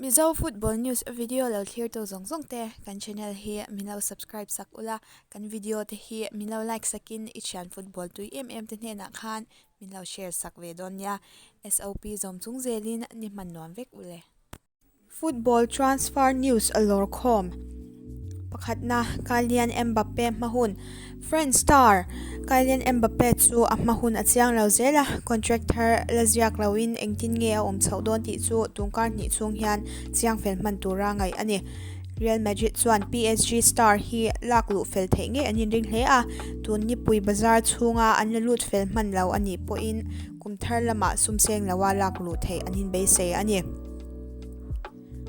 Mizo Football News video lo thlirtu zawng zawng te kan channel hi min lo subscribe sak ula, kan video te hi min lo like sakin i thian football tui em em te hnenah khan min lo share sak ve dawn nia. SOP zawm chung zelin ni hman nuam vek ule. Football transfer news a lawr khawm. Pakhatna, Kylian Mbappe hma hun. French star Kylian Mbappe chu a hma hun a chiang lo zel a, contract thar la ziak loin engtin nge a awm chhoh dawn tih chu tungkar hnih chhung hian chiang fel hman tura ngaih a ni. Real Madrid chuan PSG star hi lak luh fel theih ngei an inring hle a, tun nipui bazar chhunga an la lut fel hman lo a nih pawhin kum thar lamah sum seng loa lak luh theih an inbeisei a ni.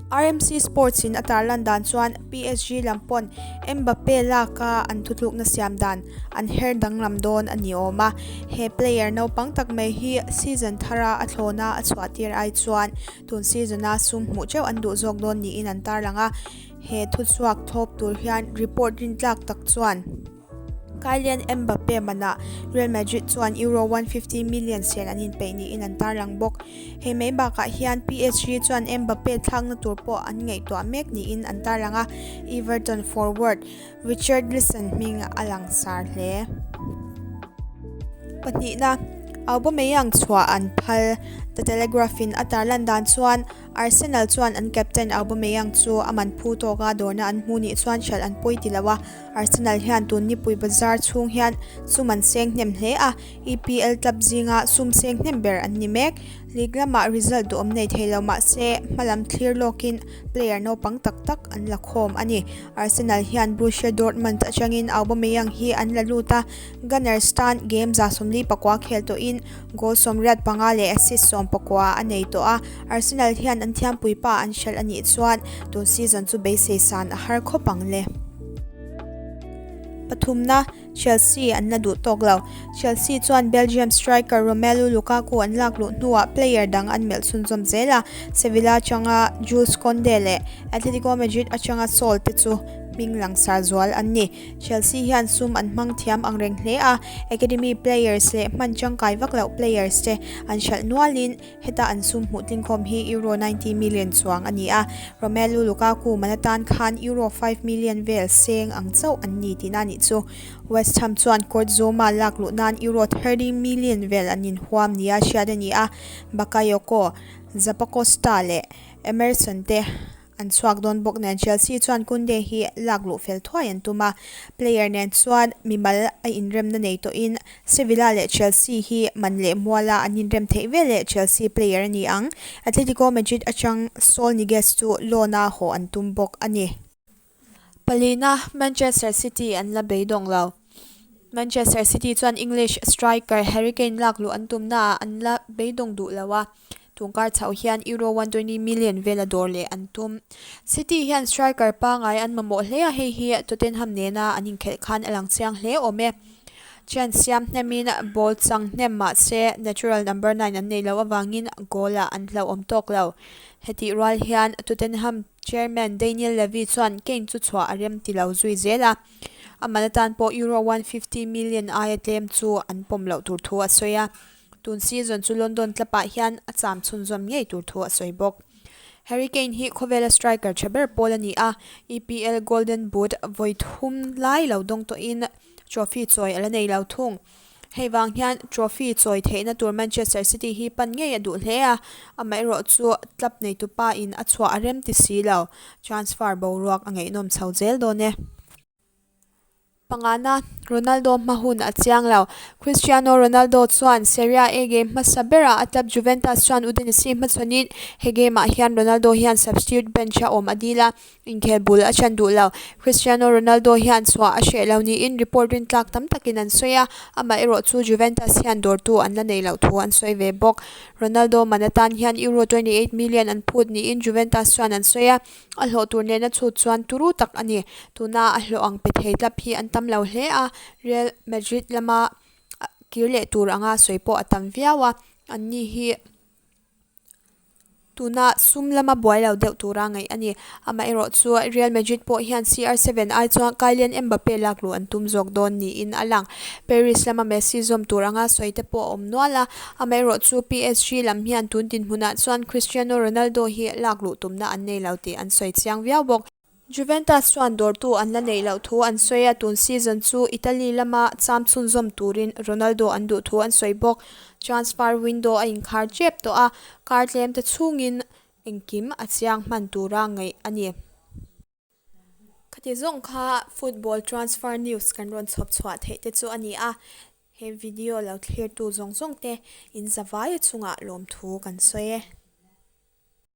RMC Sports in a tarlan dan chuan PSG lam pawn Mbappe laka an thutlukna siam dan an her danglam dawn a ni awm a, he player naupang tak mai hi season thara a thlawna a chhuah tir ai chuan tun season a sum hmuh teuh an duh zawk dawn niin an tarlang a, he thuchhuak thlawp tur hian report rintlak tak chuan Kylian Mbappe manah Real Madrid chuan Euro 150 million sel an inpeih niin an tarlang bawk. Hei mai bakah hian PSG chuan Mbappe thlakna tur pawh an ngaihtuah mek niin an tarlang a, Everton forward Richarlison hming a langsar hle. Pahnihna, Aubameyang chhuah an phal. The Telegraph-in a tarlan dan chuan Arsenal chuan an captain Aubameyang chu a man phu tawka dawrna an hmu nih chuan hralh an pawi ti lo a, Arsenal hian tun nipui bazar chhung hian sum an seng hnem hle a, EPL club zinga sum seng hnem ber an ni mek. League lamah result duhawm nei thei lo mah se hmalam thlir lawkin player naupang tak tak an la khawm a ni. Arsenal hian Borussia Dortmund atangin Aubameyang hi an la lut a, Gunners tan game 44 khel tawhin goal 85 leh assist 19 a nei tawh a, Arsenal hian an thiampui pa an hralh a nih chuan tun season chu beisei san a har khawp ang le. Pathumna, Chelsea an la duh tawk lo. Chelsea chuan Belgium striker Romelu Lukaku an lak luh hnuah player dang an melh chhunzawm zel a, Sevilla atanga Jules Kounde leh Atletico Madrid atanga Saul te chu hming langsar zual an ni. Chelsea hian sum an hmang thiam ang reng hle a, academy players leh hman tangkai vak loh players te an hralh nualin Heta an sum hmuh tlingkhawm hi Euro 90 million chuang a ni a, Romelu Lukaku man atan khan Euro 5 million vel seng ang chauh an ni tihna a nih chu. West Ham chuan Kurt Zouma lak luh nan Euro 30 million vel an inhuam nia hriat a ni a, Bakayoko, Zappacosta leh Emerson te An chhuak dawn bawk nen Chelsea chuan Kounde hi lak luh fel thuai an tum a, player nen chuan mimal a inremna nei tawhin Sevilla leh Chelsea hi man leh muala an inrem theih veleh Chelsea player a ni ang. Atletico Madrid atang Saul Niguez chu loan-a haw an tum bawk a ni. Palina, Manchester City an la beidawng lo. Manchester City chuan English striker Harry Kane lak luh an tumnaah an la beidawng duh lo a, Tungkar chhoh hian Euro 120 million vela dawr leh an tum. City hian striker pangai an mamawh hle a, hei hi Tottenham nena an inkhelh khan a lang chiang hle awm e. Chance siam hnemin ball chang hnem mah se natural number nine an nei loh avangin goal-ah an hlauhawm tawk lo. Hetih rual hian Tottenham chairman Daniel Levy chuan Kane chu chhuah a rem ti lo zui zel a, a man atan pawh Euro 150 million aia tlem chu an pawm loh tur thu a sawi a. Tun season chu London club-ah hian a cham chhunzawm ngei tur thu a sawi bawk. Harry Kane hi khawvela striker tha ber pawl a ni a, EPL Golden Boot vawi thum lai lo dawng tawhin trophy chawi a la nei lo thung. Hei vang hian trophy chawi theihna tur Manchester City hi pan ngei a duh hle a, amaherawhchu club neitupa in a chhuah a rem ti si lo. Transfer boruak a ngaihnawm chho zel dawn e. Pangana, Ronaldo hma hun a chiang lo. Cristiano Ronaldo chuan Serie A game hmasa berah a club Juventus chuan Udinese hmachhawnin he game-ah hian Ronaldo hian substitute bench a awm a dil a, inkhel bul a chan duh lo. Cristiano Ronaldo hian chhuah a hreh lo niin report rintlak tam takin an sawi a, amaherawh chu Juventus hian dawrtu an la nei loh thu an sawi ve bawk. Ronaldo man atan hian Euro 28 million an phut niin Juventus chuan an sawi a. A hlawh tur nena chhut chuan turu tak a ni. Tuna a hlawh ang pe thei tlap hi an tam lo hle a, Real Madrid lama kir leh tur anga sawi pawh a tam viau a, anni hi Tuna sum lama buai lo deuh tura ngaih a ni. Amaherawhchu, Real Madrid pawh hian CR7 ai chuan Kylian Mbappe lakluh an tum zawk dawn niin a lang. Paris lama Messi zawm tur anga sawi te pawh a awm nual a, amaherawhchu PSG lam hian tun dinhmunah chuan Cristiano Ronaldo hi lakluh tumna an nei lo tih an sawi chiang viau bawk. Juventus chuan dawrtu an la neih loh thu an sawi a, tun season chu Italy lama cham chhunzawm turin Ronaldo an duh thu an sawi bawk. Transfer window a inkhar tep tawh a, kar tlem te chhungin engkim a chiang hman tura ngaih a ni. Khati zawng kha football transfer news kan rawn chhawp chhuah theih te chu a ni a, he video lo thlirtu zawng zawng te in zavaia chungah lawmthu kan sawi e.